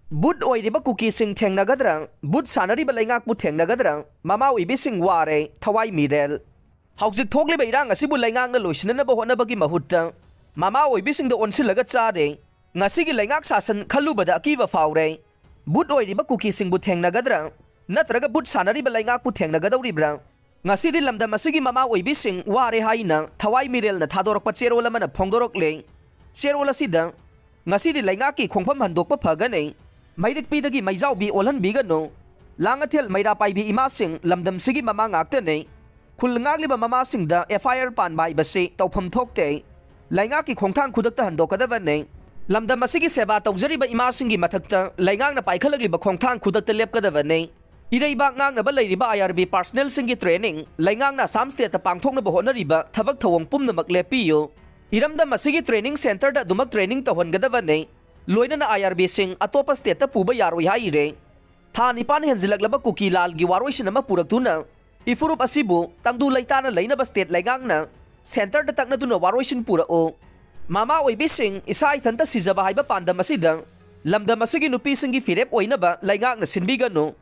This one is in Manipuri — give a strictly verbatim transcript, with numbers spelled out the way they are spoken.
ꯚꯨꯠ ꯑꯣꯏꯔꯤꯕ ꯀꯨꯀꯤꯁꯤꯡ ꯊꯦꯡꯅꯒꯗ꯭ꯔꯥ? ꯚꯨꯠ ꯁꯥꯟꯅꯔꯤꯕ ꯂꯩꯉꯥꯛꯄꯨ ꯊꯦꯡꯅꯒꯗ꯭ꯔꯥ? ꯃꯃꯥ ꯑꯣꯏꯕꯤꯁꯤꯡ ꯋꯥꯔꯦ, ꯊꯋꯥꯏ ꯃꯤꯔꯦꯜ꯫ ꯍꯧꯖꯤꯛ ꯊꯣꯛꯂꯤꯕ ꯏꯔꯥꯡ ꯑꯁꯤꯕꯨ ꯂꯩꯉꯥꯛꯅ ꯂꯣꯏꯁꯤꯟꯅꯅꯕ ꯍꯣꯠꯅꯕꯒꯤ ꯃꯍꯨꯠꯇ ꯃꯃꯥ ꯑꯣꯏꯕꯤꯁꯤꯡꯗ ꯑꯣꯟꯁꯤꯜꯂꯒ ꯆꯥꯔꯦ꯫ ꯉꯁꯤꯒꯤ ꯂꯩꯉꯥꯛ ꯁꯥꯁꯟ ꯈꯜꯂꯨꯕꯗ ꯑꯀꯤꯕ ꯐꯥꯎꯔꯦ꯫ ꯚꯨꯠ ꯑꯣꯏꯔꯤꯕ ꯀꯨꯀꯤꯁꯤꯡꯕꯨ ꯊꯦꯡꯅꯒꯗ꯭ꯔꯥ? ꯅꯠꯇ꯭ꯔꯒ ꯚꯨꯠ ꯁꯥꯟꯅꯔꯤꯕ ꯂꯩꯉꯥꯛꯄꯨ ꯊꯦꯡꯅꯒꯗꯧꯔꯤꯕ꯭ꯔꯥ? ꯉꯁꯤꯗꯤ ꯂꯝꯗꯝ ꯑꯁꯤꯒꯤ ꯃꯃꯥ ꯑꯣꯏꯕꯤꯁꯤꯡ ꯋꯥꯔꯦ ꯍꯥꯏꯅ ꯊꯋꯥꯏ ꯃꯤꯔꯦꯜꯅ ꯊꯥꯗꯣꯔꯛꯄ ꯆꯦꯔꯣꯜ ꯑꯃꯅ ꯐꯣꯡꯗꯣꯔꯛꯂꯦ꯫ ꯆꯦꯔꯣꯜ ꯑꯁꯤꯗ ꯉꯁꯤꯗꯤ ꯂꯩꯉꯥꯛꯀꯤ ꯈꯣꯡꯐꯝ ꯍꯟꯗꯣꯛꯄ ꯐꯒꯅꯤ, ꯃꯩꯔꯤꯛꯄꯤꯗꯒꯤ ꯃꯩꯖꯥꯎꯕꯤ ꯑꯣꯜꯍꯟꯕꯤꯒꯅꯨ, ꯂꯥꯡꯉꯊꯦꯜ ꯃꯩꯔꯥ ꯄꯥꯏꯕꯤ ꯏꯃꯥꯁꯤꯡ ꯂꯝꯗꯝꯁꯤꯒꯤ ꯃꯃꯥ ꯉꯥꯛꯇꯅꯤ, ꯈꯨꯜ ꯉꯥꯛꯂꯤꯕ ꯃꯃꯥꯁꯤꯡꯗ ꯑꯦꯐ ꯑꯥꯏ ꯑꯥꯔ ꯄꯥꯟꯕ ꯍꯥꯏꯕꯁꯤ ꯇꯧꯐꯝ ꯊꯣꯛꯇꯦ꯫ ꯂꯩꯉꯥꯛꯀꯤ ꯈꯣꯡꯊꯥꯡ ꯈꯨꯗꯛꯇ ꯍꯟꯗꯣꯛꯀꯗꯕꯅꯤ꯫ ꯂꯝꯗꯝ ꯑꯁꯤꯒꯤ ꯁꯦꯕꯥ ꯇꯧꯖꯔꯤꯕ ꯏꯃꯥꯁꯤꯡꯒꯤ ꯃꯊꯛꯇ ꯂꯩꯉꯥꯛꯅ ꯄꯥꯏꯈꯠꯂꯛꯂꯤꯕ ꯈꯣꯡꯊꯥꯡ ꯈꯨꯗꯛꯇ ꯂꯦꯞꯀꯗꯕꯅꯤ꯫ ꯏꯔꯩꯕꯥꯛ ꯉꯥꯛꯅꯕ ꯂꯩꯔꯤꯕ ꯑꯥꯏ ꯑꯥꯔ ꯕꯤ ꯄꯥꯔꯁꯅꯦꯜꯁꯤꯡꯒꯤ ꯇ꯭ꯔꯦꯅꯤꯡ ꯂꯩꯉꯥꯛꯅ ꯑꯁꯥꯝ ꯁ꯭ꯇꯦꯠꯇ ꯄꯥꯡꯊꯣꯛꯅꯕ ꯍꯣꯠꯅꯔꯤꯕ ꯊꯕꯛ ꯊꯧꯑꯣꯡ ꯄꯨꯝꯅꯃꯛ ꯂꯦꯞꯄꯤꯌꯨ꯫ ꯏꯔꯝꯗꯝ ꯑꯁꯤꯒꯤ ꯇ꯭ꯔꯦꯅꯤꯡ ꯁꯦꯟꯇꯔꯗ ꯑꯗꯨꯃꯛ ꯇ꯭ꯔꯦꯅꯤꯡ ꯇꯧꯍꯟꯒꯗꯕꯅꯤ꯫ ꯂꯣꯏꯅꯅ ꯑꯥꯏ ꯑꯥꯔ ꯕꯤꯁꯤꯡ ꯑꯇꯣꯞꯄ ꯁ꯭ꯇꯦꯠꯇ ꯄꯨꯕ ꯌꯥꯔꯣꯏ ꯍꯥꯏꯔꯦ꯫ ꯊꯥ ꯅꯤꯄꯥꯟ ꯍꯦꯟꯖꯤꯜꯂꯛꯂꯕ ꯀꯨꯀꯤ ꯂꯥꯜꯒꯤ ꯋꯥꯔꯣꯏꯁꯤꯟ ꯑꯃ ꯄꯨꯔꯛꯇꯨꯅ ꯏꯐꯨꯔꯨꯞ ꯑꯁꯤꯕꯨ ꯇꯪꯗꯨ ꯂꯩꯇꯥꯅ ꯂꯩꯅꯕ ꯁ꯭ꯇꯦꯠ ꯂꯩꯉꯥꯛꯅ ꯁꯦꯟꯇꯔꯗ ꯇꯛꯅꯗꯨꯅ ꯋꯥꯔꯣꯏꯁꯤꯟ ꯄꯨꯔꯛꯎ꯫ ꯃꯃꯥ ꯑꯣꯏꯕꯤꯁꯤꯡ, ꯏꯁꯥ ꯏꯊꯟꯇ ꯁꯤꯖꯕ ꯍꯥꯏꯕ ꯄꯥꯟꯗꯝ ꯑꯁꯤꯗ ꯂꯝꯗꯝ ꯑꯁꯤꯒꯤ ꯅꯨꯄꯤꯁꯤꯡꯒꯤ ꯐꯤꯔꯦꯞ ꯑꯣꯏꯅꯕ ꯂꯩꯉꯥꯛꯅ ꯁꯤꯟꯕꯤꯒꯅꯨ꯫